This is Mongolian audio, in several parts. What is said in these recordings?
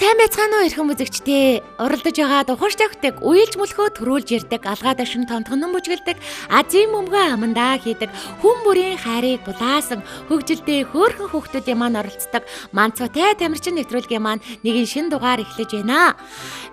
Сайн байцгаана уу эрхэм үзэгчдээ. Уралдаж байгаа духарч тавхдаг, уйлж мөлхөө төрүүлж ирдэг, алгаа дашин томтгонон бүжгэлдэг, азийн бөмбөгөө амандаа хийдэг, хүн бүрийн хайрыг булаасан, хөгжилдөө хөөрхөн хүүхдүүдийн маань оролцдог Манцуутай тамирчин нэвтрүүлгийн маань нэгэн шин дугаар эхлэж байна.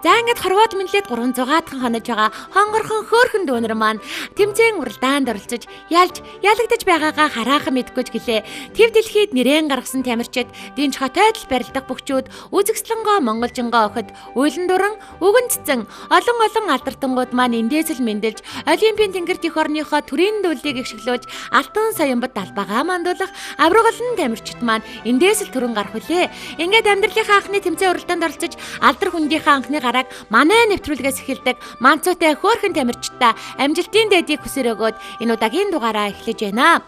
За ингээд Хорват мэдлээд 300-аад хонож байгаа хонгорхон хөөрхөн дүүнер маань тэмцээн уралдаанд оролцож ялж ялагдаж байгаагаа хараахан мэдгүй ч гэлээ. Төв дэлхийд нэрэн гаргасан тамирчид, дэнч хотойдл барилдах бөхчүүд, үзэгслэнгоо монголжингоо охид, уйлан дуран, үгэн цэцэн, олон олон алдартангууд маань эндээс л мэндэлж, Олимпийн тэнгэрт эх орныхоо төрийн дүүлийг ихшиглүүлж, алтан соёмбот далбагаа мандуулах аврагалан тамирчид маань эндээс л төрөн гарах үлээ. Ингээд амьдралынхаа анхны тэмцээн уралдаанд оролцож, алдар хүндийнхээ анхны гарааг манай нэвтрүүлгээс эхэлдэг Манцуутай хөөрхөн тамирчдаа амжилтын дэдийг хүсэр өгөөд энэ удаагийн дугаараа эхлэж байна.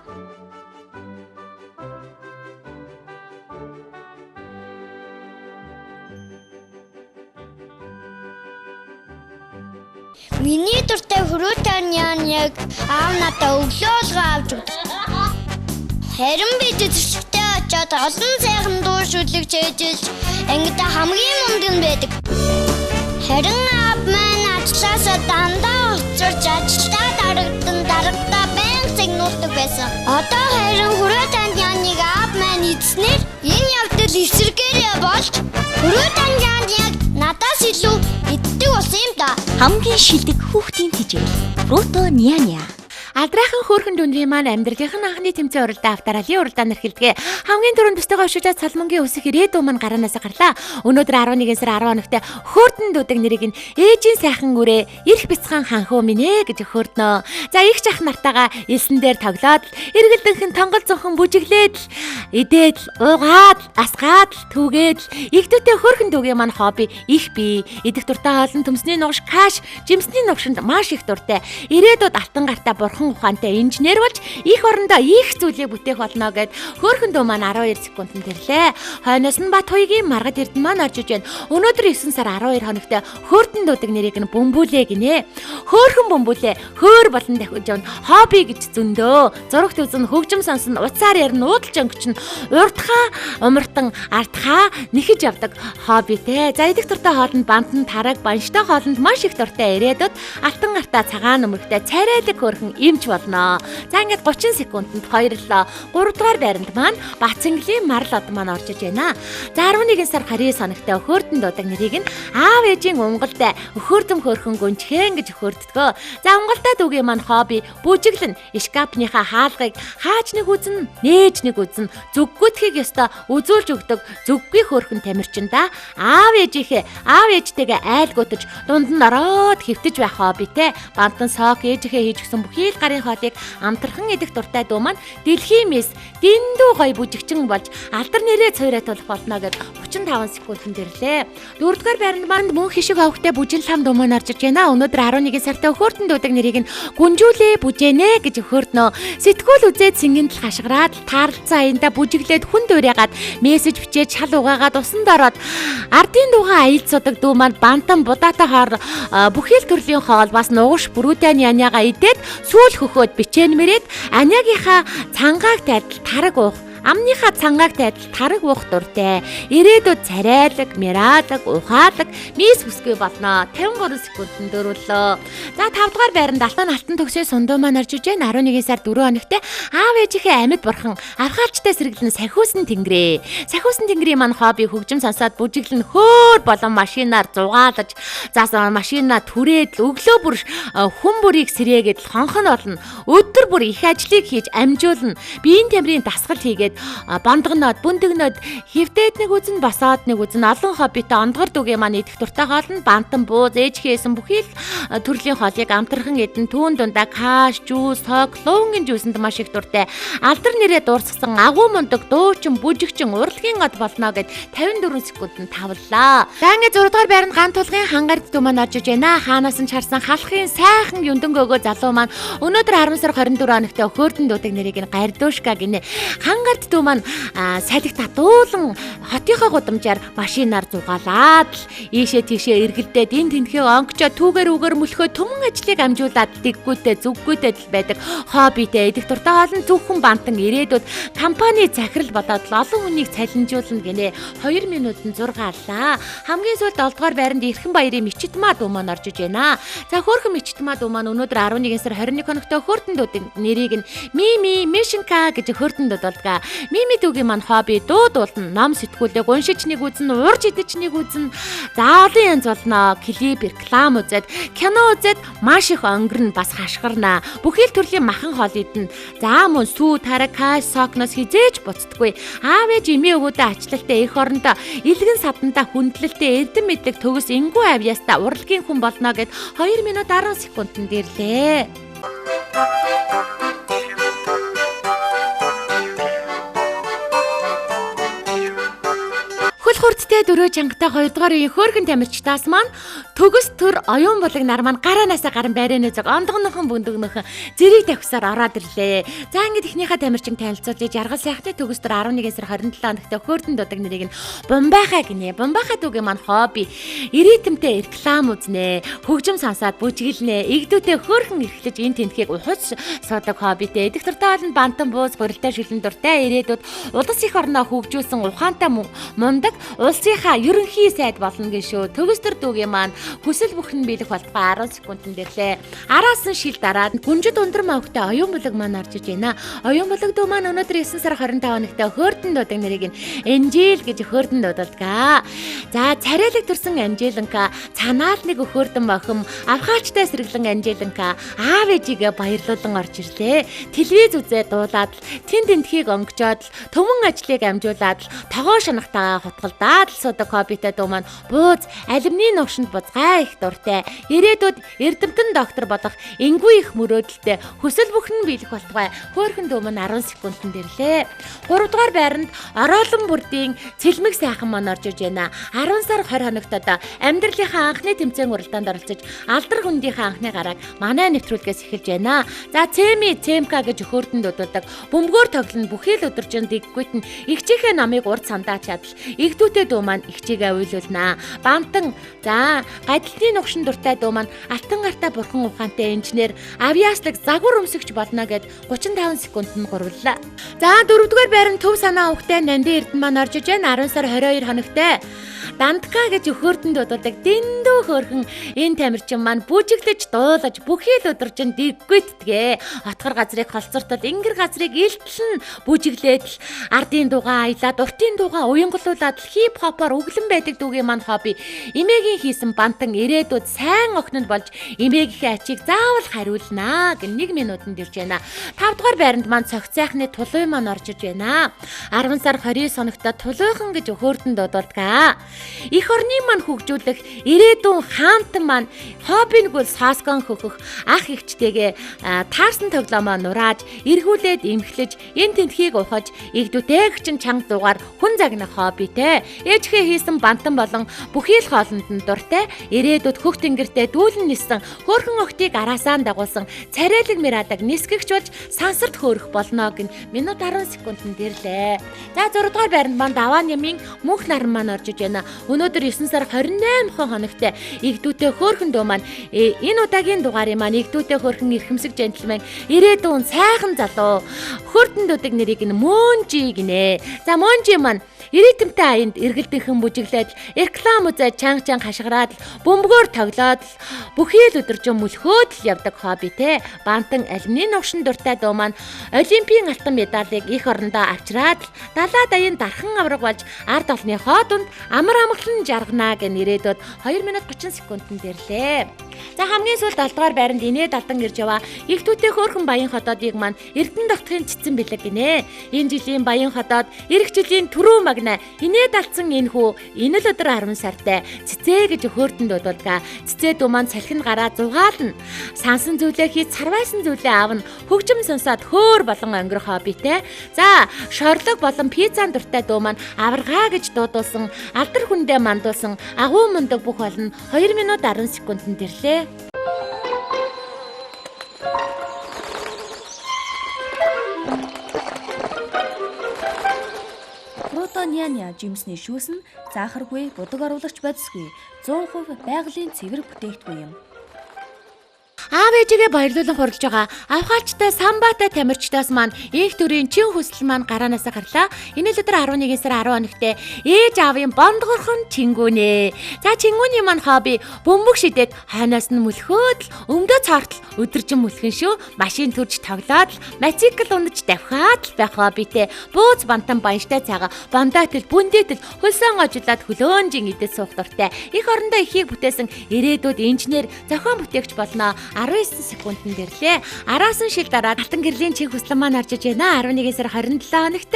Миний дуртай хөрөөтэй яан яг аав надаа өглөө болгоо авч өгдөг. Харин би цэцэрлэгтээ очиод олон сайхан дуу шүлэг чэйжилж ангидаа хамгийн мундаг нь байдаг. Харин аав маань ажлаасаа дандаа хоцорч ажилдаа дарагдан дарагдаа байнга загнуулдаг байсан. Одоо харин хөрөө танд яаныг аав маань эзснээр энэ явдал эсэргээрээ болж хөрөө танд яан яг надаас илүү иддэг болсон юм да. Хамгийн шилдэг хүүхдийн тэжээл. Фруто Няня. Алдраахан хөөрхөн дүнгийн маань амьдралынх нь анхны тэмцээн уралдаан авторалийн уралдаан эрхэлдэг. Хамгийн түрүүнд төстэйгээ өшөжөөд Салмангийн өсөх ирээдүйн маань гараанаас гарлаа. Өнөөдөр 11 сар 10 хоногт хөөрдөн дүүдэг нэрийг нь ээжийн сайхан үрээ эрх бяцхан ханхуу минь ээ гэж хөөрднө. За их жах нартайгаа элсэн дээр тоглоод эргэлдэнхэн тонгол зөнхөн бүжиглээд л идээд л уугаад л асгаад л түгээд л игдүүтэй хөөрхөн дүүгийн маань хобби их бий. Идэх дуртай хоолн төмсний нугаш каш, жимсний нугшинд маш их дуртай. Ирээдүйд алтан гартаа бурхан ухаантай инженер болж их орондоо их зүйлийг бүтээх болно гэд хөөрхөн дүү маань 12 секундэд тэрлээ. Хойноос нь Бат хуйгийн маргад эрдэнэ маань орж иж байна. Өнөөдөр 9 сар 12 хоногт хөөрдөн дүүдэг нэрийг нь бөмбүүлээ гинэ. Хөөрхөн бөмбүүлээ хөөр болон дахиж явна. Хобби гэж зөндөө. Зурагт үзэн хөгжим сонсон утсаар ярина уудалж өнгөчн урдхаа умартан ардхаа нэхэж явдаг хоббитэй. За идэх дуртай хоолнд бантан тараг банштай хоолнд маш их дуртай ирээдүйд алтан гартаа цагаан нөмөртэй царайлаг хөөрхөн эмч болно. За ингээд 30 секундэд хоёрлоо. 3 дугаар байранд маань Бацангийн марл од маань орж иж байна. За 11 сар 29 хоногтой хөөрдөн дуудаг нэрийг нь аав ээжийн унгалтай өхөрдөм хөөрхөн гүнчхэн гэж өхөрддгөө. За унгалтай дүүгийн маань хобби бүжиглэн шкафныхаа хаалгыг хааж нэг үзэн, нээж нэг үзэн, зүггүйтхийг ёстой үзүүлж өгдөг зүггүй хөөрхөн тамирчиндаа аав ээжийнхээ аав ээжтэйгээ айлгуутаж дунд нь ороод хэвтэж байх хоббитэй. Бантан сок ээжийнхээ хийж өгсөн бүхий л гарын хоолыг амтрхан идэх дуртай дүү маань дэлхийн мис дэндүү гоё бүжигчин болж алдар нэрээ цойроо тулах болно гэд 35 секундэд ирлээ. Дөрөвдүгээр байранд маань мөн хишиг овгтой бүжин лам дүү маань орж иж байна. Өнөөдөр 11 сартай өхөртөн дүүдэг нэрийг нь гүнжүүлээ бүжээнэ гэж өхөрднө. Сэтгүүл үзээд сингэнд л хашгираад таарлцсан аянда бүжиглээд хүн дуурайгаад мессеж бичээд шал угаагаад усанд ороод ардын дуугаа аялд судаг дүү маань бантан будаатай хоор бүхий л төрлийн хоол бас нугаш бүрүүтэй няняга идээд сүүл хөхөөд бичээн мэрээд анягийнхаа цангааг тайлтал тараг уух амныхаа цангааг тайлтал тараг уух дуртай. Ирээдүйд царайлаг, мираалаг, ухаалаг мис бүсгүй болно. 53 секундэд дөрвөлөө. За 5 дугаар байранд алтан алтан төгсөө сундуу маань орж иж байна. 11 сар 4 хоногт аав ээжийнхээ амьд бурхан архаалчтай сэргэлэн сахиусан тэнгэрээ. Сахиусан тэнгэрийн маань хобби хөгжим сонсоод бүжиглэн хөөр болон машинаар зугаалаж заас машина түрээд л өглөө бүр хүн бүрийг сэрээгээд л хонхон болно. Өдөр бүр их ажлыг хийж амжуулна. Биеийн тамирын дасгал хийгээд бондгоноод бүндгнөөд хөвтөөд нэг үзэн босоод нэг үзэн олон хоббитой ондгор дүгийн маань идэх дуртай хоол нь бантан бууз ээж хийсэн бүхий л төрлийн хоолыг амтрхан идэн түүн дундаа каш, жүүс, сок, луунгийн жүүсэнд маш их дуртай. Алдар нэрээ дуурсгасан агуу мундаг дуучин, бүжигчин, урлагийн од болно гэд 54 секундэд тавлаа. За ингээд 6 дугаар байранд ган тулгын хангард дүү маань орж иж байна. Хаанаас нь чарсан халахын сайхан юндан гөөгөө залуу маань өнөөдөр 10 сар 24 хоногт хөөрдөн дуудаг нэрийг нь гардуушка гинэ. Хангард Мэрт дүү маань салхи татуулан хотынхоо гудамжаар машинаар зугаалаад л ийшээ тийшээ эргэлдээд энэ тэнхээ онгочоо түүгээр үгээр мөлхөө түмэн ажлыг амжуулаад дэггүйтэй зүггүйтэй л байдаг. Хоббитэй идэх дуртай олон зөвхөн бантан ирээдүйд компани захирал болоод л олон хүнийг цалинжуулна гинэ. 2 минутанд 6 аллаа. Хамгийн сүүлд 7 дугаар байранд Эрхэн баярын Мичитмаа дүү маань орж иж байна. За хөөрхөн Мичитмаа дүү маань өнөөдөр 11 сар 21 хоногтой хөөртөн дүүдийн нэрийг нь Мими Мишинка гэж хөөртөн дүүд болдгоо. Мими дүүгийн маань хобби дуу дуулна, ном сэтгүүлэг уншиж нэг үзэн, урж идэж нэг үзэн. За олон янз болно. Клип, реклам үзээд, кино үзээд маш их өнгөрнө, бас хашгирна. Бүхий л төрлийн махан хоол идэнэ. За мөн сүү, тараг, каш, сокноос хизээж буцдаггүй. Аав ээж эмээ өвгүүдээ ачлалтай эх орондоо илгэн садандаа хүндлэлтэй эрдэм мэдлэг төгс энгүү авьяастай урлагийн хүн болно гэд 2 минут 10 секундэд ирлээ. Хөл хурдтай дөрөв чангатай 2 дугаар үеийн хөөрхөн тамирчдаас маань төгс төр оюун булаг нар маань гараанаасаа гарan байраны зүг ондгонохон бөндөгнөхөн зэрэг тавхисаар ороод ирлээ. За ингээд эхнийхээ тамирчин танилцуулъя. Жаргал сайхны төгс төр 11 сар 27 хоногтой хөөрдөн дудаг нэрийг нь Бумбайхаа гинэ. Бумбайхаа дүүгийн маань хобби ирээдүмтэй реклам үзнэ. Хөгжим сонсоод бүжиглэнэ. Игдүүтэй хөөрхөн эрхлэж энэ тентхийг ухаж суудаг хоббитэй. Идэх дуртай олон бантан бууз гурилтай шүлэн дуртай ирээдүйд улс их орноо хөгжүүлсэн ухаантай мундаг улсынхаа ерөнхий сайд болно гэн шүү. Төгс төр дүүгийн маань хүсэл бүхэн биелэх болтугай 10 секундэд ирлээ. Араас нь шил дараад гүнжид ундрам авахтай оюун булаг маань орж иж байна. Оюун булаг дүү маань өнөөдөр 9 сар 25 хоногтой хөөрдөн дуудаг нэрийг нь Энжил гэж хөөрдөн дуудалдаг. За царайлаг төрсэн Анжелинка, цанаал нэг хөөрдөн бохим, авхаачтай сэргэлэн Анжелинка аав ээжигээ баярлуулан орж ирлээ. Телевиз үзээ дуулаад л тэн тентхийг онгочоод л түмэн ажлыг амжуулаад л тогоо шанахтайгаа хутгалдаад л суудаг хоббитой дүү маань бууз алимны новшинд бузгай их дуртай. Ирээдүйд эрдэмтэн доктор болох энгүй их мөрөөдөлтэй хүсэл бүхэн биелэх болтугай. Хөөрхөн дүү маань 10 секундэд ирлээ. 3 дугаар байранд Ороолон бүрдийн цэлмэг сайхан маань орж иж байна. 10 сар 20 хоногтод амьдралынхаа анхны тэмцээн уралдаанд оролцож алдар хүндийнхээ анхны гарааг манай нэвтрүүлгээс эхэлж байна. За Цэми Цэмка гэж хөөрдөнд дууддаг. Бөмбөгөөр тоглоно бүхий л өдөржин дэггүйт нь эгчийнхээ намыг урд сандаа чадал эгдүүтэй дүү маань эгчийгээ уйлуулнаа. Бантан за гадлын нугшин дуртай дүү маань алтан гартаа бурхан ухаантай инженер авьяаслаг загвар өмсөгч болно гэд 35 секундэд нь гурваллаа. За дөрөвдүгээр байранд төв санаа өвхтэй Нандин Эрдэнэ маань орж иж байна. 10 сар 22 хоногтой. Дандка гэж хөөрдөнд дууддаг дэндүү хөөрхөн энэ тамирчин маань бүжиглэж дуулаж бүхий л өдөржин дэггүйтдэгэ. Отгор газрыг холцортол ингэр газрыг илтлэн бүжиглээд л ардын дугаа аялаад уртын дугаа уянгалуулаад л хип хопоор өглөн байдаг дүүгийн маань хобби эмээгийн хийсэн бантан ирээдүйд сайн охинд болж эмээгийнхээ ачийг заавал хариулнаа гэн 1 минутанд ирж байна. 5 дугаар байранд маань цогц сайхны тулуй маань орж иж байна. 10 сар 29 хоногтой тулуйхан гэж хөөрдөнд дууддаг. Эх орны маань хөгжүүлэх ирээдүйн хаантан маань хоббингүл саскон хөхөх ах эгчтэйгээ таарсан тоглоомоо нурааж эргүүлээд эмхлэж энэ тентхийг ухаж эгдүүтэй чин чанга дугаар хүн загнах хоббитэй ээжхээ хийсэн бантан болон бүхий л хоолнд нь дуртай ирээдүйд хөх тэнгэртэй дүүлэн ниссэн хөөрхөн охтыг араасаа дагуулсан царайлаг мирадаг нисгэгч болж сансарт хөөрөх болно гэн минут 10 секундэд ирлээ. За 6 дугаар байранд маань даваан ямын мөнх наран маань орж иж байна. Өнөөдөр 9 сар 28 хоногтой эгдүүтэй хөөрхөн дүү маань энэ удаагийн дугаарын маань эгдүүтэй хөөрхөн эрхэмсэг жентэлмен ирээдүйн сайхан залуу хөөртөн дүүдэг нэрийг нь Мөнжи гинэ. За Мөнжи маань ирээдүйнтэй аянд эргэлдэнхэн бүжиглээд реклам үзээд чанга чанга хашгираад бөмбөгөөр тоглоод бүхий л өдөржин мөлхөөд л явдаг хобби те. Бантан алимны новшин дуртай дүү маань олимпийн алтан медалийг их орондоо авчраад далаа даян дархан авраг болж ард олныхоо дунд амар амгалан жаргана гэн ирээдүйд 2 минут 30 секундэд ирлээ. За хамгийн сүүлд 7 дугаар байранд инээд алдан ирж яваа их түүтэй хөөрхөн баян хотоодыг маань Эрдэнэ дотгын цэцэн бэлэг гинэ. Энэ жилийн баян хотоод эх жилийн түрүү магна инээд алдсан энэ хүү энэ л өдөр 10 сартай цэцээ гэж хөөрдөн дуудуулдаг. Цэцээ дүү маань салхинд гараа зугаална. Сансан зүйлээ хийж сарвайсан зүйлээ авна. Хөгжим сонсоод хөөр болон өнгөрөх хоббитэй. За шорлог болон пиццан дуртай дүү маань аваргаа гэж дуудуулсан алдар хүндээ мандуулсан агуу мундаг бүх болно 2 минут 10 секундэд ирлээ. Жимсний шүүс нь заахаргүй, будаг оруулагч бодисгүй 100% байгалийн цэвэр бүтээгдэхүүн юм. Аав ээжигээ баярлуулан хуралж байгаа авхаалчтай самбаатай тамирчдаас маань инх төрийн чин хүсэл маань гараанаасаа гарлаа. Энэ л өдөр 11 сар 10 хоногт ээж аавын бондгорхон чингүүнэ. За чингүүний маань хобби бөмбөг шидээд хойноос нь мөлхөөд л өмдөө цоортол өдөржин мөлхөн шүү. Машин төрж тоглоод л мотоцикл унаж давхаад л байх хоббитэй. Бууз бантан баяжтай цайгаа бондоотл бүндээтэл хөлсөн гожлоод хөлөөнжин идэж суух дуртай. Их орондоо ихийг бүтээсэн ирээдүйд инженер зохион бүтээгч болно. 19 секундэд ирлээ. Араас нь шил дараад алтан гэрлийн чин хүслэн маань орж иж байна. 11 сар 27 хоногт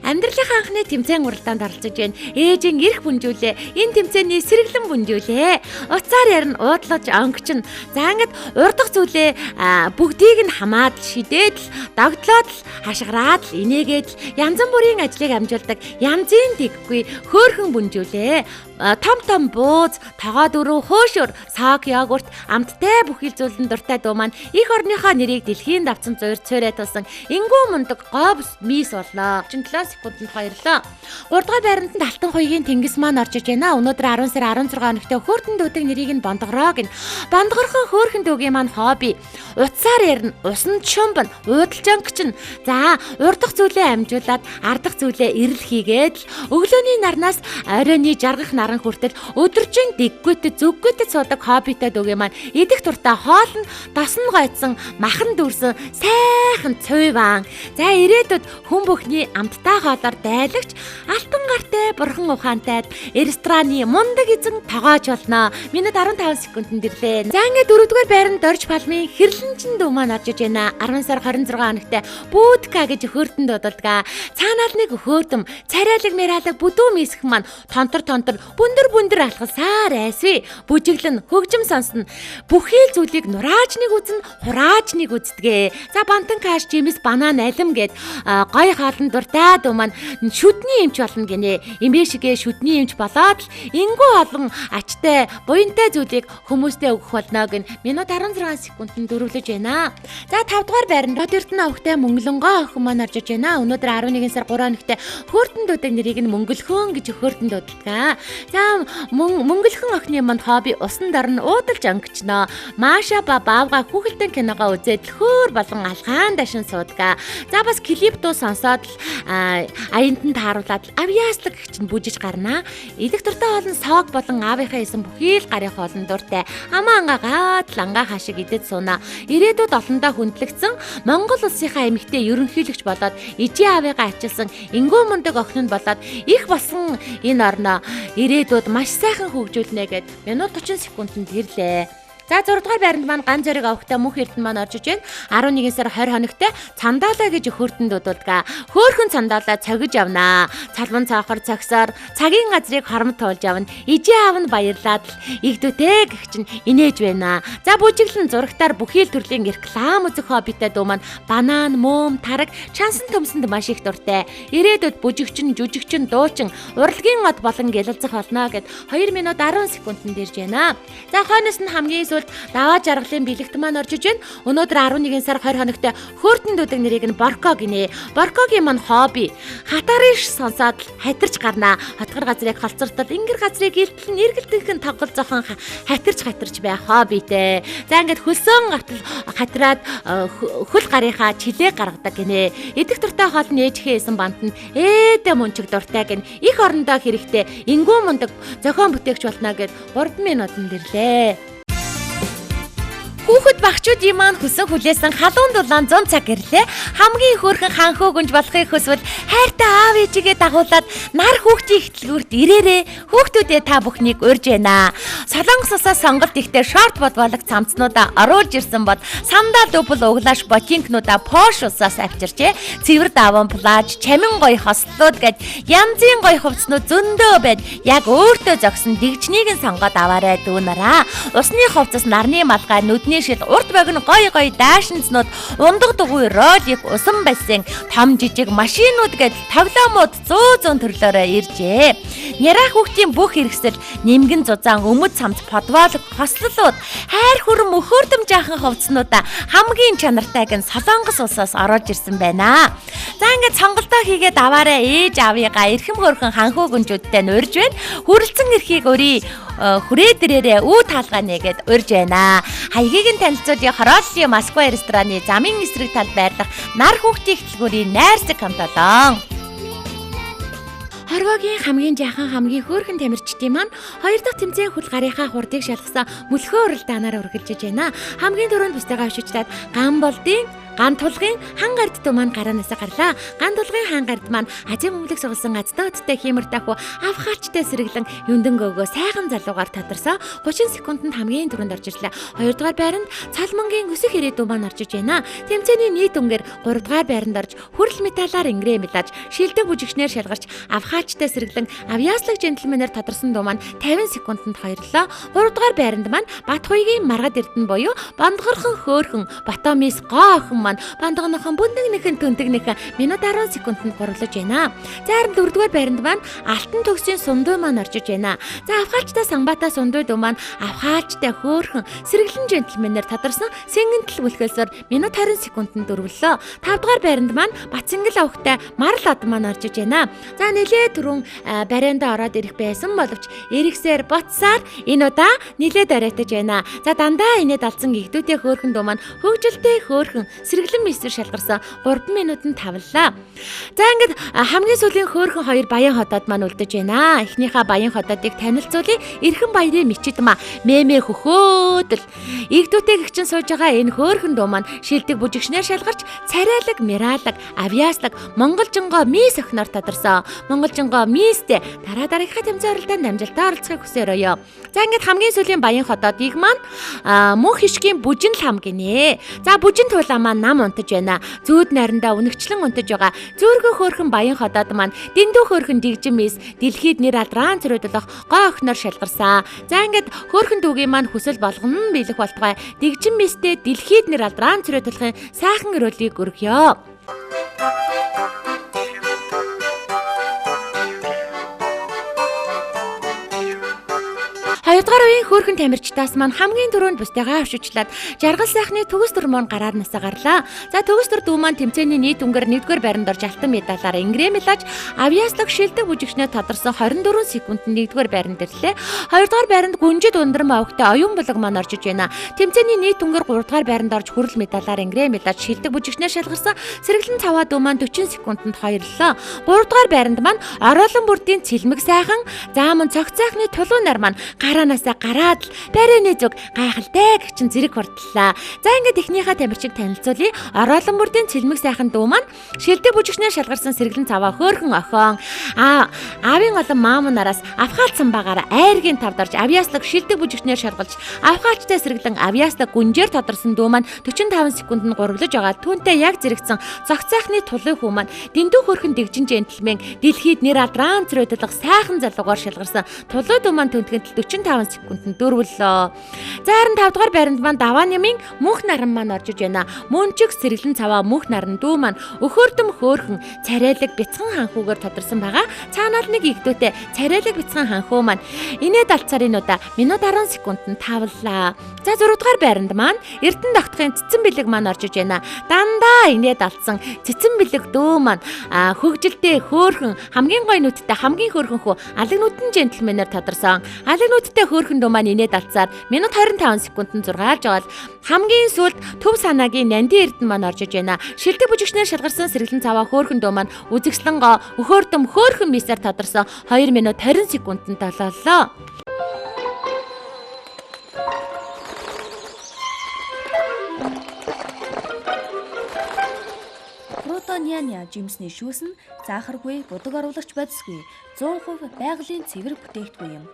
амьдралынхаа анхны тэмцээн уралдаанд оролцож байна. Ээжийн эрх бүнжүүлээ. Энэ тэмцээний сэргэлэн бүнжүүлээ. Уцаар ярина уудлаж онгочин. За ингээд урдах зүйлээ бүгдийг нь хамаад шидээд л догтлоод л хашгираад л инээгээд л янз бүрийн ажлыг амжуулдаг. Янзын тэггүй хөөхөн бүнжүүлээ. Том том бууз, тогоо дөрөв, хөшөр, сог, йогурт, амттай бүхий л зүйлэн дуртай дуу маань их орныхоо нэрийг дэлхийн давцсан зуур цорой тулсан энгүү мундаг говь мис боллоо. 37 секундэд хоёрлоо. 3 дугаар байранд нь Алтан хуйгийн тэнгис маань орж иж байна. Өнөөдөр 10 сар 16 хоногт хөөртөн дүүдэг нэрийг нь Бондгороо гин. Бондгорхон хөөрхөн дүүгийн маань хобби. Утсаар ярина, усанд шумбна, уудалж өнгөчнө. За, урдах зүйлээ амжуулаад, ардах зүйлээ эрэл хийгээд л өглөөний нарнаас оройны жаргах наран хүртэл өдөржин дэггүйтэй зүггүйтэй суудаг хоббитой дүүгийн маань идэх туртаа хоол нь досон гойцсон, махан дүүрсэн сайхан цуйван. За ирээдүйд хүн бүхний амттай хоолоор дайлагч алтан гартай бурхан ухаантай рестораны мундаг эзэн тогооч болно. Минут 15 секундэд ирлээ. За ингээд дөрөвдүгээр байранд Дорж Палмын хэрлэнчин дүү маань орж иж байна. 10 сар 26 хоногт Бүүдка гэж хөөртөн дуудалдаг. Цаанаал нэг хөөрдөм царайлаг мэралаг бүдүү мисэх маань тонтор тонтор бүндэр бүндэр алхалсаар айсвэ. Бүжиглэн хөгжим сонсно. Бүхий л зүйлийг нурааж нэг үзэн хурааж нэг үздгээ. За бантан каш жимс банан алим гэд гой хоолн дуртай дүү маань шүдний эмч болно гинэ. Эмээ шигээ шүдний эмч болоод л ингүү олон ачтай буянтай зүйлийг хүмүүстэй өгөх болно гин минут 16 секундэд дөрвөлж байна. За 5 дугаар байранд Род Эрдэнэ овгтой Мөнгөлөнгөө охин маань орж иж байна. Өнөөдөр 11 сар 3 хоногт хөөртөн дүүдэг нэрийг нь Мөнгөлхөн гэж хөөртөн дууддаг. За Мөнгөлхөн охины манд хобби усан дорн уудалж өнгөчнөө. Маша ба баавга хүүхэлдэн киногоо үзээд л хөөр болон алгаан дашин суудаг. За бас клип дуу сонсоод л аянд нь тааруулаад л авьяаслаг гэх чинь бүжиж гарнаа. Идэх дуртай хоол нь сог болон аавынхаа хийсэн бүхий л гарын хоолн дуртай. Амаа ангаагаад л ангаа хашиг идэж сууна. Ирээдүйд олондоо хүндлэгдсэн Монгол улсынхаа эмэгтэй ерөнхийлөгч болоод ижийн аавыгаа ачилсан энгүү мундаг охин нь болоод их болсон энэ орноо ирээдүйд маш сайхан хөгжүүлнэ гэд минут 30 секундэд ирлээ. За 6 дугаар байранд маань ган зориг авахтай мөнх эрдэнэ маань орж иж байна. 11 сар 20 хоногт цандаалаа гэж хөөртөн дуудулдаг. Хөөхөн цандаалаа цогиж явнаа. Цалман цаохор цогсоор цагийн газрыг харамт туулж явна. Ижээ аав нь баярлаад л игдүүтэй гэх чинь инээж байна. За бүжиглэн зурагтаар бүхий л төрлийн реклам үзэх хоббитой дүү маань банан, мөөм, тараг, чансан төмсөнд маш их дуртай. Ирээдүйд бүжигчин, жүжигчин, дуучин, урлагийн од болон гялалзах болно гэд 2 минут 10 секундэд ирж байна. За хойноос нь хамгийн сүүлд даваа жаргалын бэлэгт маань орж иж байна. Өнөөдөр 11 сар 20 хоногт хөөртөн дүүдэг нэрийг нь Борко гинэ. Боркогийн маань хобби. Хатаариш сонсоод л хатирч гарнаа. Хотгор газрыг холцортол, ингэр газрыг илтлэн эргэлтэнхэн тоглол зохон хатирч хатирч байх хоббитэй. За ингээд хөлсөн гартал хатираад хөл гарынхаа чилээ гаргадаг гинэ. Идэх дуртай хоол нь ээжхээ исэн бант нь ээдэ мөнчиг дуртай гин. Их орондоо хэрэгтэй энгүү мундаг зохион бүтээгч болно гэд 3 минутанд ирлээ. Хүүхэд багчуудын маань хүсэн хүлээсэн халуун дулаан 100 цаг ирлээ. Хамгийн хөөрхөн хан хөөгөнж болохыг хүсвэл хайртай аав ээжигээ дагуулад нар хүүхдийн ихтлгүүрт ирээрээ. Хүүхдүүдээ та бүхнийг урьж байна. Солонгос улсаас сонголт ихтэй шорт бодволог цамцнуудаа оруулж ирсэн бол сандал дубл углааш ботинкнуудаа Пош улсаас авчирчээ. Цэвэр даван плаж, чамин гоё хослууд гэд янзын гоё хувцснууд зөндөө байд. Яг өөртөө зогсон дэгжнийг нь сонгоод аваарай дүү нараа. Усны хувцас, нарны малгай, нүдний цэцний шил, урт богино гой гой даашинзнууд, ундаг дугуй ролик, усан бассейн, том жижиг машинууд гээд тоглоомууд 100 төрлөөрөө иржээ. Няраа хүүхдийн бүх хэрэгсэл, нимгэн зузаан, өмд цамц, подвол, хослолууд, хайр хүрэн мөхөрдөм жаахан хувцснуудаа хамгийн чанартайг нь Солонгос улсаас оруулж ирсэн байна. За ингээд сонголтоо хийгээд аваарай ээж аавыгаа эрхэм хөөрхөн ханхүү гүнжүүдтэй нь урьж байна. Хүрэлцэн эрхийг өрий хүрээ дээрээ үү таалгаа нэгээд урьж байна. Хаягийг нь танилцуулъя Хорооллын Москва рестораны замын эсрэг талд байрлах нар хүүхдийн ихтлгүүрийн найрсаг хамт олон. Хорвоогийн хамгийн жаахан хамгийн хөөрхөн тамирчдын маань хоёр дахь тэмцээн хөл гарынхаа хурдыг шалгасан мөлхөө уралдаанаар үргэлжиж байна. Хамгийн түрүүнд бусдаагаа өшөжлээд ган болдын Ган тулгын хан гард дүү маань гараанаасаа гарлаа. Ган тулгын хан гард маань азийн бөмбөлөг сугалсан азтай өдтэй хиймэр таху авхаачтай сэргэлэн юндан гөөгөө сайхан залуугаар тадарсан 30 секундэд хамгийн түрүүнд орж ирлээ. Хоёрдугаар байранд Цалмангийн өсөх ирээдүй маань орж иж байна. Тэмцээний нийт өнгээр 3 дугаар байранд орж хүрэл металлаар ингэрээ мэлаж шилдэг бүжигчнээр шалгарч авхаачтай сэргэлэн авьяаслаг джентльменээр тадарсан дуу маань 50 секундэд хоёрлоо. 3 дугаар байранд маань Батхуйгийн маргад эрдэнэ буюу бондгорхон хөөхөн Батомис гоо охин маань бандганыхан бүндэг нэхэн түндэг нэхэн минут 10 секундэд гурлаж байна. За харин дөрөвдүгээр байранд маань Алтан төгсийн сундуй маань орж иж байна. За авхаалчтай самбатай сундуй дүү маань авхаалчтай хөөхөн сэргэлэн джентльменээр тадарсан сэнгэнтэл бүлхэлсээр минут 20 секундэд дөрвөллөө. Тавдугаар байранд маань Батсэнгэл авахтай Марл од маань орж иж байна. За нилээ түрүүн бариандаа ороод ирэх байсан боловч эргэсээр ботсаар энэ удаа нилээд оройтож байна. За дандаа инээд алдсан игдүүтэй хөөхөн дүү маань хөгжилтэй хөөхөн сэргэлэн мистер шалгарсан 3 минутанд тавлаа. За ингээд хамгийн сүүлийн хөөхөн хоёр баян хотод маань үлдэж байна. Эхнийхээ баян хотодыг танилцуулъя. Эрхэн баярын мчид ма мэмэ хөхөөдөл. Игдүүтэй гэгчин сууж байгаа энэ хөөхөн дүү маань шилдэг бүжигчнээр шалгарч царайлаг, миралаг, авьяаслаг монголжингоо мис охиноор тадарсан. Монголжингоо мистэй дараа дараагийнхаа тэмцээн уралдаанд амжилттай оролцохыг хүсээрөөё. За ингээд хамгийн сүүлийн баян хотодыг маань мөнх хишгийн бүжин лам гинэ. За бүжин туулаа маань нам унтаж байна. Зүүд найрандаа үнэгчлэн унтаж байгаа. Зөөргөн хөөрхөн баян хотод маань дэндүү хөөрхөн дэгжин мис дэлхийд нэр алдрaan цөрөдлөх гоо охиноор шалгарсан. За ингээд хөөрхөн дүүгийн маань хүсэл болгоно биелэх болтугай. Дэгжин мистэй дэлхийд нэр алдрaan цөрөдлөхийн сайхан өрөөлийг өргөё. Хоёрдугаар үеийн хөөрхөн тамирчдаас маань хамгийн түрүүнд бусдыгаа авшичлаад жаргал сайхны төгс төр мөн гараар насаа гарлаа. За төгс төр дүү маань тэмцээний нийт өнгөөр 1-р байранд орж алтан медалаар ингэрээ мэлаж авьяаслаг шилдэг бүжигчнээ тадарсан 24 секундэд 1-р байранд ирлээ. Хоёрдугаар байранд гүнжид ундрам авахтай оюун булаг маань орж иж байна. Тэмцээний нийт өнгөөр 3-р байранд орж хүрэл медалаар ингэрээ мэлаж шилдэг бүжигчнээ шалгарсан сэргэлэн цаваа дүү маань 40 секундэд хоёрлоо. 3-р байранд маань ороолон бүрдийн цэлмэг сайхан зааман цогц сайхны тулуун нар маань гараанаасаа гараад л барайны зүг гайхалтай гэгчин зэрэг хурдлаа. За ингээд эхнийхээ тамирчиг танилцуулъя. Ороолон бүрдийн цэлмэг сайхан дүү маань шилдэг бүжигчнээр шалгарсан сэргэлэн цаваа хөөхөн охин. А аавын олон маам нараас авхаалцсан багаар айргийн тавд орж авьяаслаг шилдэг бүжигчнээр шалгалж авхаалчтай сэргэлэн авьяаслаг гүнжээр тодорсон дүү маань 45 секундэд гурвлаж байгаа. Түүнтэй яг зэрэгцэн зогц сайхны тулын хүү маань дэндүү хөөрхөн дэгжин джентльмен дэлхийд нэр алдрaan цөрөдлөх сайхан залуугаар шалгарсан тулуу дүү маань түнтгэнтэл 45 секундэд дөрвөллөө. За харин 5 дугаар байранд маань даваа нэмийн мөнх наран маань орж иж байна. Мөнчиг сэргэлэн цаваа мөнх наран дүү маань өхөрдөм хөөхөн царайлаг бяцхан ханхүүгээр тодорсон байгаа. Цаанаал нэг игдүүтэй царайлаг бяцхан ханхүү маань инээд алцаар энэ удаа минут 10 секундэд тавлаа. За 6 дугаар байранд маань Эрдэнэ тогтхын цэцэн бэлэг маань орж иж байна. Дандаа инээд алдсан цэцэн бэлэг дүү маань хөгжилтэй хөөхөн хамгийн гоё нүдтэй хамгийн хөөрхөн хүү алаг нүдэн джентльменээр тодорсон. Алаг нүдтэй хөөрхөн дүү маань инээд алдсаар минут 25 секундэд зургаалж байгаа л хамгийн сүүлд төв санаагийн нандин эрдэнэ маань орж иж байна. Шилдэг бүжигчнээр шалгарсан сэргэлэн цаваа хөөрхөн дүү маань үзэгслэн гоо өхөөрдөм хөөрхөн мисээр тодорсон 2 минут 20 секундэд толоолоо. Протонианя жимсний шүүс нь заахаргүй, будаг оруулагч бодисгүй 100% байгалийн цэвэр бүтээгдэхүүн юм.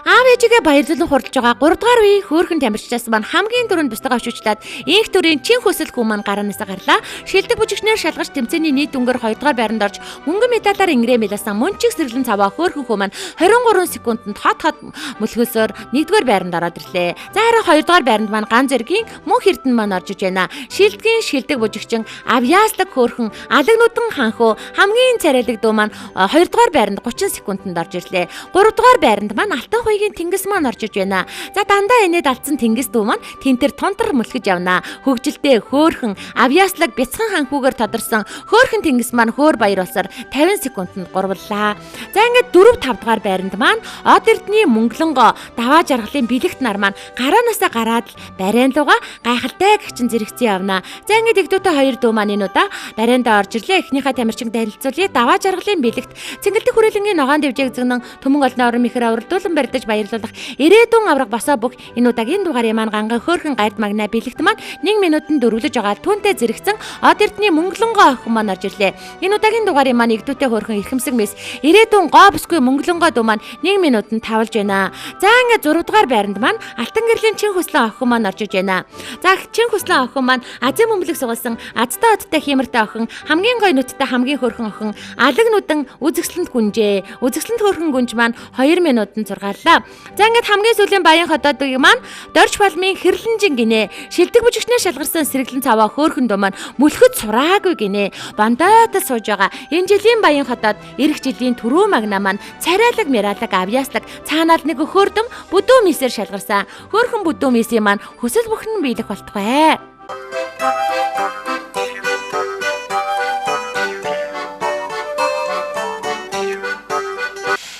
Аав ээжигээ баярлуулан хуралдж байгаа 3 дугаар үеийн хөөрхөн тамирчдаас маань хамгийн түрүүнд бусдаа өшөөчлээд инх төрийн чин хүсэл хүн маань гараанаасаа гарлаа. Шилдэг бүжигчнэр шалгарч тэмцээний нийт дүнгээр 2 дугаар байранд орж мөнгөн медалаар ингэрээ мэлсэн мөнчиг сэрлэн цаваа хөөрхөн хүн маань 23 секундэд хот хот мөлхөөсөөр 1-р байранд ороод ирлээ. За харин 2 дугаар байранд маань ган зэргийн мөнх эрдэнэ маань орж иж байна. Шилдгийн шилдэг бүжигчин авьяаслаг хөөрхөн алагнуудын ханхөө хамгийн царайлаг дүү маань 2 дугаар байранд 30 секундэд орж ирлээ. 3 дугаар байранд маань Алтан хуйгийн тэнгис маань орж иж байна. За дандаа инээд алдсан тэнгис дүү маань тэнтэр тунтар мөлхөж явна. Хөгжилтэй хөөхөн авьяаслаг бяцхан ханхүүгээр тодорсон хөөхөн тэнгис маань хөөр баяр болсоор 50 секундэд гурваллаа. За ингээд 4 5 дугаар байранд маань Од эрдний мөнгөлөнгөө даваа жаргалын бэлэгт нар маань гараанаасаа гараад л барайн луга гайхалтай гिचэн зэрэгцэн явна. За ингээд игдүүтэй хоёр дүү маань энэ удаа барайндаа орж ирлээ. Эхнийхээ тамирчин танилцуулъя. Даваа жаргалын бэлэгт цэнгэлдэх хүрээлэнгийн ногоон дэвжээг зэгнэн түмэн олон орон мэхэр авралдуулан барьдаж баярлуулах ирээдүйн авраг босоо бүх энэ удаагийн дугаарыг маань ганга хөөхөн гайд магна бэлэгт маань 1 минутанд дөрвөлж байгаа түүнтэй зэрэгцэн Од эрдний мөнгөлөнгөө охин маань орж ирлээ. Энэ удаагийн дугаарыг маань игдүүтэй хөөхөн эрхэмсэг мэс ирээдүйн гоо бүсгүй мөнгөлөнгөө дүү маань 1 минутанд тавлж байна. За ингээд 6 дугаар байранд маань Алтан гэрлийн чин хүслэн охин маань орж иж байна. За чин хүслэн охин маань Азийн бөмбөлөг сугалсан азтай одтой хиймэртэй охин хамгийн гоё нүдтэй хамгийн хөөрхөн охин алаг нүдэн үзэсгэлэнт гүнжээ. Үзэсгэлэнт хөөрхөн гүнж маань 2 минутанд зургааллаа. За ингээд хамгийн сүүлийн баян хотоодыг маань Дорж палмын хэрлэнжин гинэ. Шилдэг бүжигчнээ шалгарсан сэргэлэн цаваа хөөрхөн дүү маань мөлхөд сураагүй гинэ. Бандаад л сууж байгаа. Энэ жилийн баян хотод эх жилийн түрүү магна маань царайлаг миралаг авьяаслаг цаанаал нэг хөөрдөм бүдүү мисээр шалгарсан. Хөөрхөн бүдүү мисийн маань хүсэл бүхэн биелэх болтугай.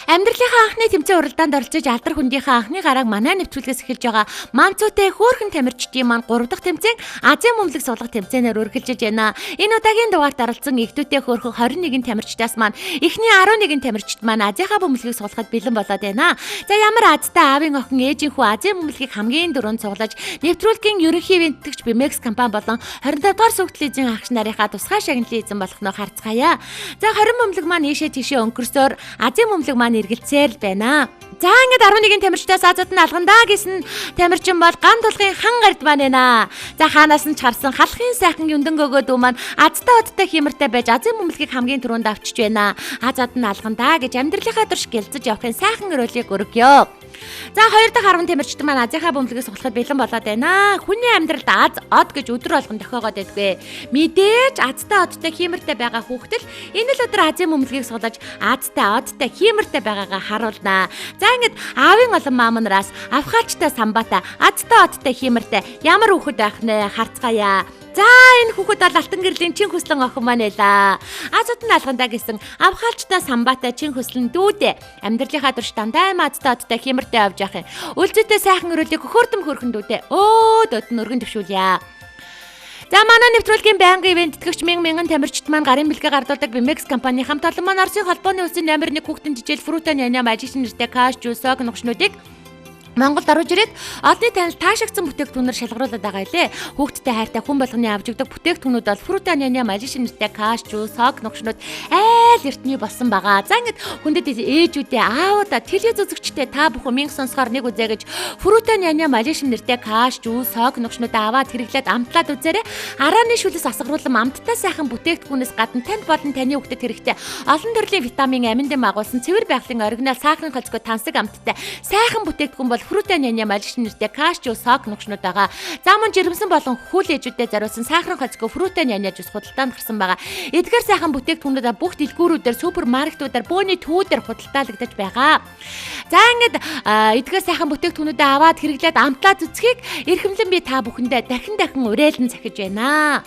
Амьдралынхаа анхны тэмцээн уралдаанд оролцож алдар хүндийнхээ анхны гарааг манай нэвтрүүлгээс эхэлж байгаа Манцуутай хөөхөн тамирчдын маань 3 дахь тэмцээн Азийн бөмбөлөг суулгах тэмцээнээр үргэлжлэж байна. Энэ удаагийн дугаарт оролцсон эгдүүтэй хөөхөн 21 тамирчдаас маань эхний 11 тамирчид маань Азийнхаа бөмбөлгийг суулгахад бэлэн болоод байна. За ямар азтай аавын охин ээжийн хүү Азийн бөмбөлгийг хамгийн дөрөнд цуглаж нэвтрүүлгийн ерөнхий вэнтгэгч Bimex компани болон 25 дугаар сүүгтлийн эзэн агч нарынхаа тусгай шагналын эзэн болох нь харцгаая. За 20 бөмбөлөг маань ийшээ тийшээ өнгөрсөөр Азийн бөмбөлөг маань эргэлзээл байна. За ингээд 11 тамирчдаас Азууд нь алгандаа гэсэн тамирчин бол ган тулгын хан гард маань байна. За хаанаас нь ч харсан халахын сайхан юндан гөгөө дүү маань азтай одтой хиймэртэй байж Азийн бөмбөлгийг хамгийн түрүүнд авчиж байна. Азад нь алгандаа гэж амьдралынхаа турш гэлзэж явахын сайхан өрөөлийг өргөё. За 2 дахь 10 тамирчид маань Азийнхаа бөмбөлгөөс суулгахад бэлэн болоод байна. Хүний амьдралд аз од гэж өдөр болгон тохиогоод байдгүй. Мэдээж азтай одтой хиймэртэй байгаа хүүхдэл энэ л өдөр Азийн бөмбөлгийг суулгаж азтай одтой хиймэртэй байгаагаа харуулнаа. За ингээд аавын олон маамнараас авхаалчтай самбатай азтай одтой хиймэртэй ямар хүүхэд байх нэ харцгаая. За энэ хүүхэд бол алтан гэрлийн чин хүслэн охин маань байлаа. Азууд нь алгандаа гэсэн авхаалчтай самбаатай чин хүслэн дүүдээ. Амьдралынхаа турш дандаа юм азтай одтой хиймэртэй явж явах юм. Үлзээтэй сайхан өрөөлийг хөөрдөм хөрхөн дүүдээ. Өөд өд нь өргөн төвшүүлье. За манай нэвтрүүлгийн байнгын ивент тэтгэгч мянган мянган тамирчид маань гарын бэлгээ гардуулдаг Bimex компани хамт олон маань Оросын холбооны улсын номер 1 хүүхдэн жижээл Фрута няня мажигч нэртэй каш жуус сок нугшнуудыг Монголд орж ирээд олонний танил таашигдсан бүтээгдэхүүнээр шалгаруулад байгаа илээ. Хүүхдтэй хайртай хүн болгоны авч өгдөг бүтээгдэхүүнүүд бол Фрута няня мажигч нэртэй каш жуус сок нугшнууд айл эртний болсон байгаа. За ингээд хүндэт ээжүүдээ аавуудаа телевиз үзэгчтэй та бүхэн мянга сонсохоор нэг үзээ гэж Фрута няня мажигч нэртэй каш жуус сок нугшнуудаа аваад хэрэглээд амтлаад үзээрэй. Арааны шүлэс асгаруулан амттай сайхан бүтээгдэхүүнээс гадна танд болон таны хүүхдэд хэрэгтэй олон төрлийн витамин амин дэм агуулсан цэвэр байгалийн оригинал сахарын холцгой тансаг амттай сайхан бүтээгдэхүүн бол Фрута няня мажигч нэртэй каш жуус сок нугшнууд байгаа. За мөн жирэмсэн болон хүл ээжүүдэд зориулсан сахарын холцгой фрута няня жуус худалдаанд гарсан байгаа. Эдгээр сайхан бүтээгдэхүүнүүд бүх дэлгүүрүүдээр супермаркетуудаар бөөний түүдээр худалдаалагдаж байгаа. За ингээд эдгээр сайхан бүтээгдэхүүнүүдээ аваад хэрэглээд амтлаад үзхийг эрхэмлэн би та бүхэндээ дахин дахин уриалан захиж байна.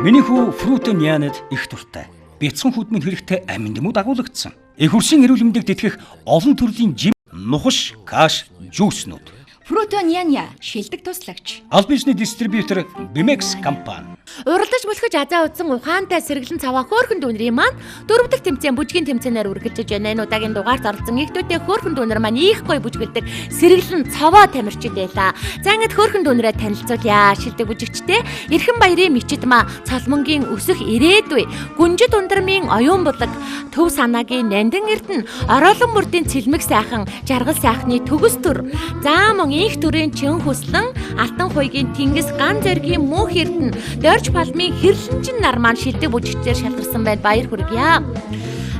Миний хүү Фрутен Янад их дуртай. Бяцхан хөдмөнд хэрэгтэй амин дэмүүд агуулгдсан. Эх хүршийн эрүүл мэндийг тэтгэх олон төрлийн жим, нухаш, каш, жүүснүүд. Фрутоняня шилдэг туслагч. Аль бисны дистрибьютор Bimex компани. Уралдаж мөлхөж азаа утсан ухаантай сэргэлэн цаваа хөөхөн дүүнрийн маань дөрөв дэх тэмцээн бүжгийн тэмцээнээр үргэлжлэж байна. Энэ удаагийн дугаарт оролцсон их дүүтэй хөөхөн дүүнэр маань их гоё бүжгэлдэг сэргэлэн цаваа тамирчид байлаа. За ингээд хөөхөн дүүнрээ танилцуулъя. Шилдэг бүжигчтэй Эрхэн баярын мичид ма Цолмонгийн өсөх ирээдүй, Гүнжид ундрмын оюун булаг, Төв санаагийн нандин эрдэнэ, Ороолон мөрдийн цэлмэг сайхан, Жаргал сайхны төгс төр, За мөн инх төрийн чин хүслэн, Алтан хуйгийн тэнгис ган зоригийн мөнх эрдэнэ, Дорж палмын хэрлэнчин нар маань шилдэг бүжигчдээр шалгарсан байд баяр хүргье.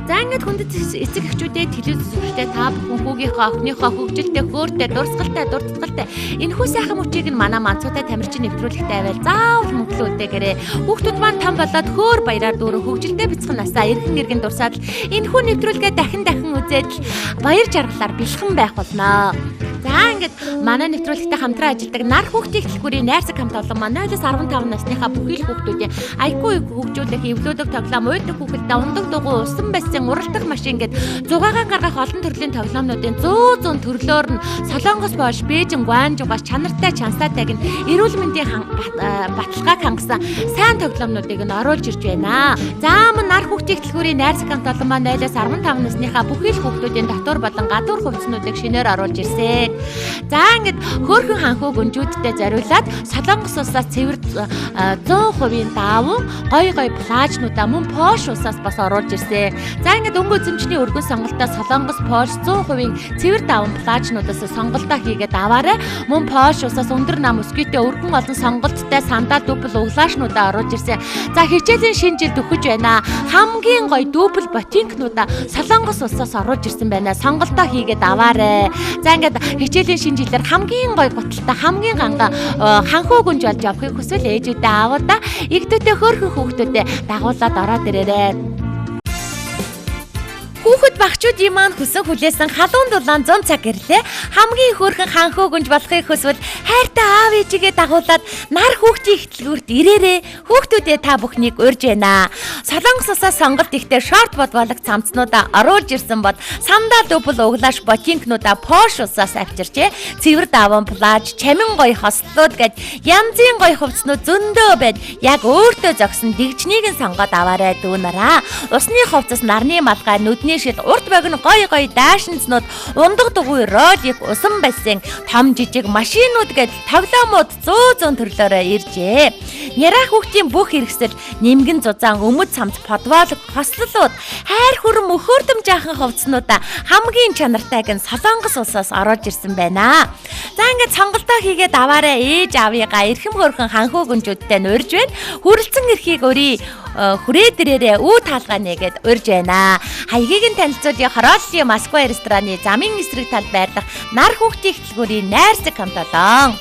За ингээд хүндэт эцэг эхчүүдээ телевиз үзэгчдээ та бүхэн хүүгийнхээ охиныхоо хөгжилтэй, хөөртэй, дурсгалтай, дуртгалтай энэхүү сайхан мөчийг нь манай манцуутай тамирчин нэвтрүүлэгтэй аваал заавал мөнгөлөө үлдээгээрэй. Хүүхдүүд маань том болоод хөөр баяраар дүүрэн хөгжилтэй бяцхан насаа эргэн эргэн дурсаад л энэхүү нэвтрүүлгээ дахин дахин үзээд л баяр жаргалаар бэлхэн байх болно. За ингээд манай нэвтрүүлэгтэй хамтран ажилладаг нар хүүхдийн хөтөлбөрийн найрсаг хамт олон маань 0-15 насныхаа бүхий л хүүхдүүдийн IQ хөгжүүлэх, эвлүүлэх тоглоом, уйдах хүүхэлдэй, ундаг дугуй, усан бассын, уралдах машин гэд зугаагаан гаргах олон төрлийн тоглоомнуудын 100 100 төрлөөр нь Солонгос Польш, Бээжин, Гуанжугаас чанартай, чансаатайг нь эрүүл мэндийн баталгааг хангасан сайн тоглоомнуудыг нь оруулж ирж байна. За мөн нар хүүхдийн хөтөлбөрийн найрсаг хамт олон маань 0-15 насныхаа бүхий л хүүхдүүдийн дотор болон гадуур хувцснуудыг шинээр оруулж ирсэн. За ингээд хөөхөн ханхуу гүнжүүдтэй зориулаад Солонгос улсаас цэвэр 100% даавуу гой гой плажнуудаа мөн Польш улсаас бас оруулж ирсэн. За ингээд өнгө үзэмжний өргөн сонголтоо Солонгос, Польш 100% цэвэр дааван плажнуудаас сонголтоо хийгээд аваарай. Мөн Польш улсаас өндөр нам өсгийтэй өргөн олон сонголттой сандал дүүбл углаашнуудаа оруулж ирсэн. За хичээлийн шинэ жилд өгөж байна. Хамгийн гоё дүүбл ботинкнуудаа Солонгос улсаас оруулж ирсэн байна. Сонголтоо хийгээд аваарай. За ингээд хичээлийн шинэ жилээр хамгийн гоё гуталтай хамгийн ганга ханхуу гүнж болж явахыг хүсвэл ээжүүдээ аавуудаа игдүүтэй хөөрхөн хүүхдүүдээ дагуулад ороод ирээрэй. Хүүхэд багчуудын маань хүсэн хүлээсэн халуун дулаан 100 цаг гэрлээ. Хамгийн хөөрхөн ханхуу гүнж болохыг хүсвэл хайртай аав ээжигээ дагуулад нар хүүхдийн хөтөлбөрт ирээрээ. Хүүхдүүдээ та бүхнийг урьж байна. Солонгос улсаас сонголт ихтэй шорт бодволог цамцнуудаа оруулж ирсэн бол сандал дүүбл углааш ботинкнуудаа Польш улсаас авчирчээ. Цэвэр даван плаж, чамин гоё хослууд гэд янзын гоё хувцснууд зөндөө байд. Яг өөртөө зогсон дэгжнийг нь сонгоод аваарай дүү нараа. Усны хувцас, нарны малгай, нүдний шил, урт богино гоё гоё даашинзнууд, ундаг дугуй, ролик, усан бассын, том жижиг машинууд гэд тоглоомууд 100 100 төрлөөрөө иржээ. Няраа хүүхдийн бүх хэрэгсэл, нэмгэн зузаан, өмд самц, подвол, хослолууд, хайр хүрэн мөхөрдөм жаахан хувцснуудаа хамгийн чанартайг нь Солонгос улсаас оруулж ирсэн байна. За ингээд сонголтоо хийгээд аваарай ээж аавыгаа эрхэм хөрхөн ханхуу гүнжүүдтэй нь урьж байна. Хүрэлцэн эрхийг өрий хүрээ дээрээ үү таалгаа нэгэд урьж байна. Хаягийг нь танилцуулъя Хорооллын Москва рестораны замын эсрэг талд байрлах нар хүүхдийн хөтөлбөрийн найрсаг хамт олон.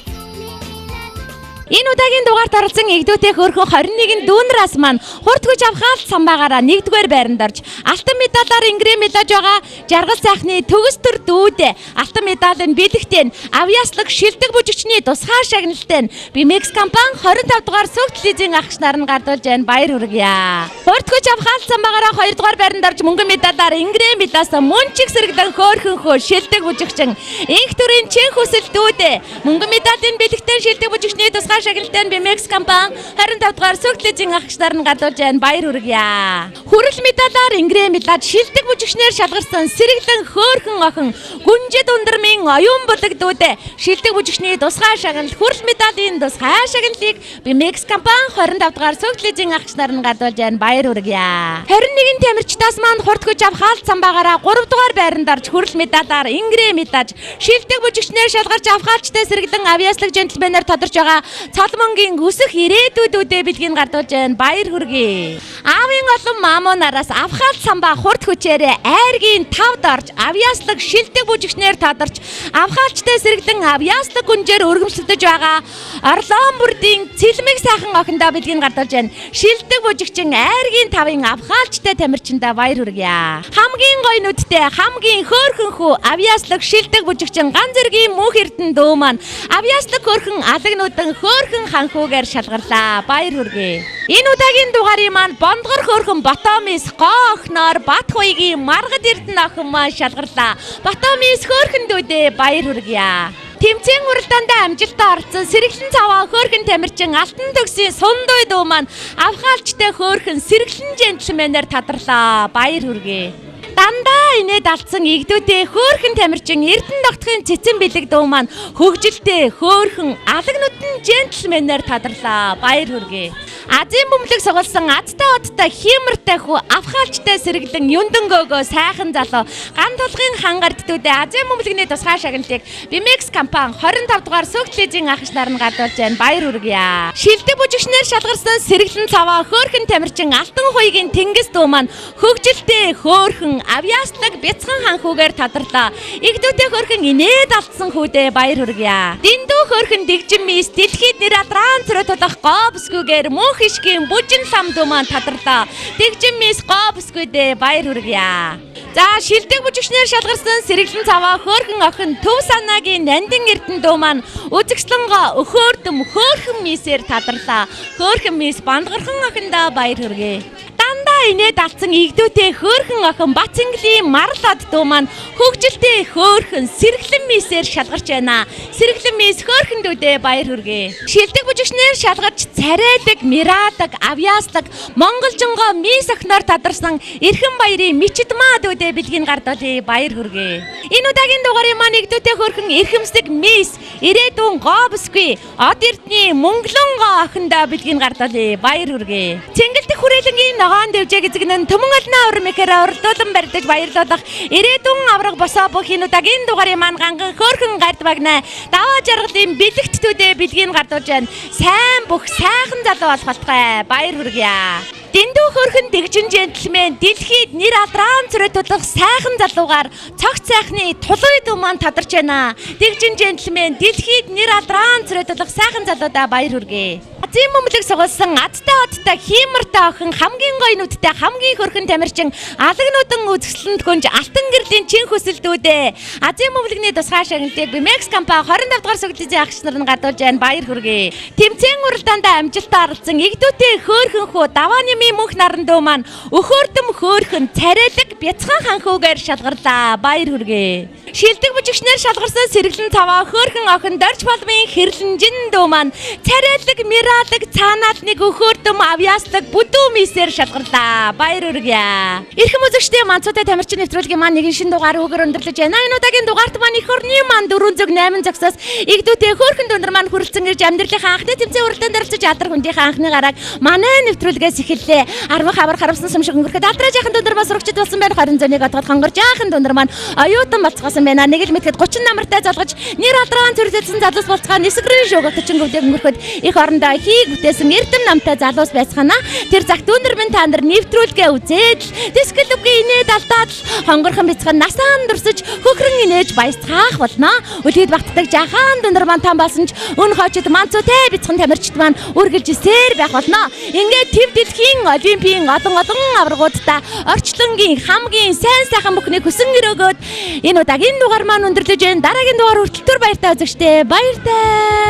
Энэ удаагийн дугаарт оролцсон эгдүүтэй хөөрхөн 21 дүүнраас маань хурд хүч авахаал самбаагаараа 1-р байранд орж алтан медалаар ингэрээ медалж байгаа жаргал сайхны төгс төр дүүдээ алтан медалийн бэлэгтэй нь авьяаслаг шилдэг бүжигчний тусгай шагналтай нь BMX компани 25 дугаар сөгт лизинг агч нар нь гардуулж байна. Баяр хүргье. Хурд хүч авахаал самбаагаараа 2 дугаар байранд орж мөнгөн медалаар ингэрээ медалсан мөн чиг сэргэлэн хөөрхөн хөө шилдэг бүжигчин инх төрийн чин хүсэл дүүдээ мөнгөн медалийн бэлэгтэй шилдэг бүжигчний тусгай шагналтай нь BMX компани 25 дугаар сөгт лизинг агч нар нь гардуулж байна. Баяр хүргье. Хүрэл медалаар ингэрээ медаль шилдэг бүжигчнээр шалгарсан сэргэлэн хөөрхөн охин Гүнжид ундрмын оюун булаг дүүдээ шилдэг бүжигчний тусгай шагнал хүрэл медалийн тусгай шагналыг BMX компани 25 дугаар сөгт лизинг агч нар нь гардуулж байна. Баяр хүргье. 21 тамирчдаас маань хурд хүч авах самбаагаараа 3 дугаар байранд орж хүрэл медалаар ингэрээ медаль шилдэг бүжигчнээр шалгарч авахаалчтай сэргэлэн авьяаслаг джентльменээр тодорч байгаа Цолмонгийн өсөх ирээдүйдүүдээ бэлгийг гардуулж байна. Баяр хүргэе. Аавын олон мамуу нараас авхаал самбаа хурд хүчээрээ айргийн тавд орж авьяаслаг шилдэг бүжигчнээр тодорч авхаалчтай сэргэлэн авьяаслаг гүнжээр өргөмжлөдөж байгаа Орлоон бүрдийн цэлмэг сайхан охиндоо бэлгийг гардуулж байна. Шилдэг бүжигчин айргийн тавын авхаалчтай тамирчиндаа баяр хүргье. Хамгийн гоё нүдтэй хамгийн хөөрхөн хүү авьяаслаг шилдэг бүжигчин ган зэргийн мөнх эрдэнэ дүү маань авьяаслаг хөөрхөн алаг нүдэн хөөрхөн ханхүүгээр шалгарлаа. Баяр хүргэе. Энэ удаагийн дугаарын маань бондгор хөөрхөн Ботомис гоо охиноор Бат хуйгийн маргад эрдэнэ охин маань шалгарлаа. Ботомис хөөрхөн дүүдээ баяр хүргье. Тэмцээн уралдаанд амжилтаа оролцсон сэргэлэн цаваа хөөхөн тамирчин Алтан төгсийн сундуй дүү маань авхаалчтай хөөхөн сэргэлэн джентльменээр тадарлаа. Баяр хүргэе. Дандаа инээд алдсан игдүүтэй хөөхөн тамирчин Эрдэнэ тогтхын цэцэн бэлэг дүү маань хөгжилтэй хөөхөн алаг нүдэн джентльменээр тадарлаа. Баяр хүргэе. Азийн бөмбөлөг сугалсан азтай одтой хиймэртэй хүү авхаалчтай сэргэлэн юндөнгөөгөө сайхан залуу ган тулгын хангард дүүдээ Азийн бөмбөлгний тусгай шагналыг Bimex компани 25 дугаар сөгт лизинг ахч нар нь гардуулж байна. Баяр хүргье. Шилдэг бүжигчнэр шалгарсан сэргэлэн цаваа хөөхөн тамирчин Алтан хуйгийн тэнгис дүү маань хөгжилтэй хөөхөн авьяаслаг бяцхан ханхүүгээр тадарлаа. Игдүүтэй хөөхөн инээд алдсан хүүдээ баяр хүргье. Дэндүү хөөхөн дэгжин мис дэлхийд нэр алраан цөрө тулах гоо бүсгүйгээр мөнх ишгийн бүжин лам дүү маань тадарлаа. Дэгжин мис гоо бүсгүйдээ баяр хүргье. За шилдэг бүжигчнэр шалгарсан сэргэлэн цаваа хөөхөн охин Төв санаагийн нандин эрдэнэ дүү маань үзэгслэнго өхөөрдөм хөөхөн мисээр тадарлаа. Хөөхөн мис бандгархан охиндоо баяр хүргэе. Дандаа инээд алдсан игдүүтэй хөөхөн охин Бацингалийн марл од дүү маань хөгжилтэй хөөхөн сэргэлэн мисээр шалгарч байна. Сэргэлэн мис хөөхөн дүүдээ баяр хүргэе. Шилдэг бүжигчнэр шалгарч царайлаг, мирадаг, авьяаслаг монголжонгоо мис охиноор тадарсан Эрхэн баярын мичэд маа дүүдээ бэлгийг гардуулъя. Баяр хүргэе. Энэ удаагийн дугаарын маань игдүүтэй хөөхөн эрхэмсэг мис ирээдүйн гоо бүсгүй од эрдний мөнгөлөн гоо охиндоо бэлгийг гардуулъя. Баяр хүргэе. Цэнгэлдэх хүрээлэнгийн ногоон дэвжээ эзэгнэн түмэн олноо урам ихээр уралдуулан барьдаж баярлуулах ирээдүйн авраг босоо бүх энэ удаагийн дугаарын маань ганган хөөхөн гард багнаа даваа жаргалын бэлэгт түүдээ бэлгийг гардуулж байна. Сайн бүх сайхан залуу болох болтугай. Баяр хүргье. Дэндүү хөөрхөн дэгжин джентльмен дэлхийд нэр алраан цорой тулах сайхан залуугаар цогц сайхны тулуй дүү маань тадарч байна. Дэгжин джентльмен дэлхийд нэр алраан цорой тулах сайхан залуудаа баяр хүргэе. Азийн бөмбөлөг сугалсан азтай одтой хиймэртэй охин хамгийн гоё нүдтэй хамгийн хөөрхөн тамирчин алаг нүдэн үзэсгэлэнт гүнж алтан гэрлийн чин хүсэлдүүдээ Азийн бөмбөлгний тусгай шагналыг Bimex компани 25 дугаар сүгэлжийн агч нар нь гадуулж байна. Баяр хүргэе. Тэмцээн уралдаанд амжилтаа оролцсон игдүүтэй хөөрхөн хүү даваа нэмийн мөнх наран дүү маань өхөөрдөм хөөрхөн царайлаг бяцхан ханхүүгээр шалгарлаа. Баяр хүргэе. Шилдэг бүжигчнэр шалгарсан сэргэлэн цаваа хөөрхөн охин Дорж палмын хэрлэнжин дүү маань царайлаг мираалаг цаанаал нэг өхөөрдөм авьяаслаг бүдүү мисээр шалгарлаа. Баяр хүргье. Эрхэм үзэгчдээ манцуутай тамирчин нэвтрүүлгийн маань нэгэн шин дугаар үүгээр өндөрлөж байна. Энэ удаагийн дугаарт маань эх орны маань 408 зогсоос игдүүтэй хөөрхөн дүндэр маань хүрэлцэн ирж амьдралынхаа анхны тэмцээн уралдаанд оролцож алдар хүндийнхээ анхны гарааг манай нэвтрүүлгээс эхэллээ. Арвах авар харамсан сум шиг өнгөрөхөд алдраа жаахан дүндэр бас сурагчд болсон байна. 20 зөнийг отгод хонгор жаахан дүндэр маань оюутан болцгоосон байна. Нэг л мэтгэд 30 намартай залгаж нэр алдрaan цэвэрлсэн залуус болцгаа нисгэрэн шугаг 40 гөвдөг өнгөрөхөд эх орондоо хийг бүтээсэн эрдэм намтай залуус байцгаана. Тэр загт дүндэр минь та нар нэвтрүүлгээ үзээд л дискэл үгүй инээд алдаад л хонгорхон бяцхан насаан дурсаж хөхрөн инээж баясгаах болно. Үлгээд багтдаг жаахан дүндэр маань там болсон ч өн хоочид манцуутай бяцхан тамирчид маань үргэлж сэр байх болно. Ингээд төв дэлхийн олимпийн олон олон аваргуудаа орчлонгийн хамгийн сайн сайхан бүхнийг хүсэн өрөөгөөд энэ удаагийн дугаар маань өндөрлөж байна. Дараагийн дугаар хүртэл түр баяртай үзэгчдээ. Баяртай.